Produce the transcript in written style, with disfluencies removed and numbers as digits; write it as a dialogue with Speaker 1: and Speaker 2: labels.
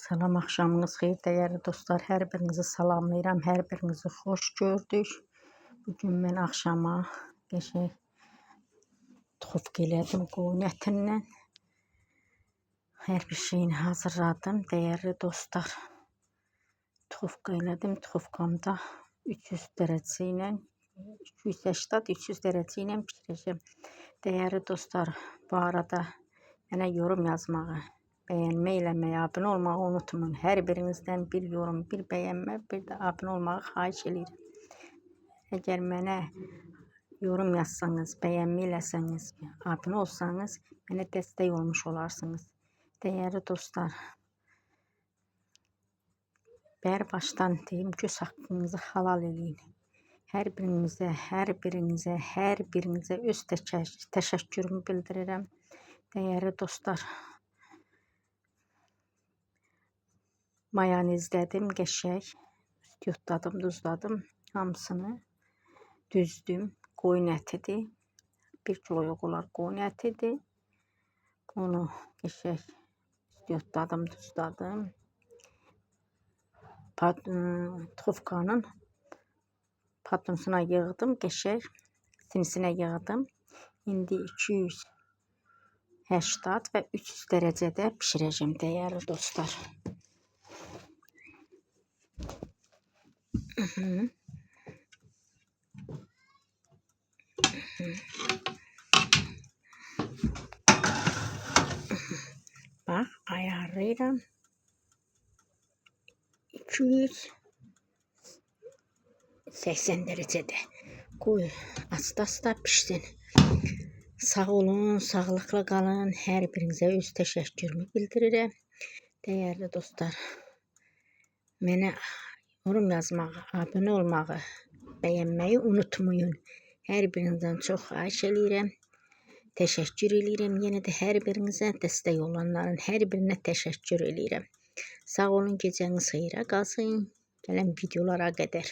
Speaker 1: Salam, axşamınız xeyir dəyərli dostlar. Hər birinizi salamlayıram. Hər birinizi xoş gördük. Bugün mən axşama qəşəng duxovka elədim qoyun ətindən. Hər bir şeyini hazırladım dəyərli dostlar. Duxovka elədim. Duxovkamda 300 dərəcə ilə 280-300 dərəcə ilə bişirəcəm. Dəyərli dostlar, bu arada mənə yorum yazmağı, bəyənmə eləməyi, abunə olmağı unutmayın. Hər birinizdən bir yorum, bir bəyənmə, bir də abunə olmağı xahiş eləyirəm. Əgər mənə yorum yazsanız, bəyənmə eləsəniz, abunə olsanız, mənə dəstək olmuş olarsınız. Dəyərli dostlar, hər başdan deyim, göz haqqınızı halal eləyin. Hər birinizə, hər birinizə, hər birinizə öz təşəkkürümü bildirirəm. Dəyərli dostlar, mayonezlədim qəşəng, yotladım, duzladım hamısını düzdüm. Qoyun ətidir. 1 kilo olar qoyun ətidir. Onu qəşəng yotladım, duzladım. Duxovkanın patonsuna yığdım, qəşəng sinisinə yığdım. İndi 280 və 300 dərəcədə bişirəcəm dəyərli dostlar. Bax, ayarlayıram. 280 dərəcədə. Qoy asta-asta pişsin. Sağ olun, sağlıqla qalın. Hər birinizə öz təşəkkürümü bildirirəm. Dəyərli dostlar, mənə yorum yazmağı, abunə olmağı, bəyənməyi unutmayın. Hər birinizdən çox xahiş eləyirəm. Təşəkkür eləyirəm. Yenə də hər birinizə dəstək olanların hər birinə təşəkkür eləyirəm. Sağ olun, gecəniz xeyrə qalsın. Gələn videolara qədər.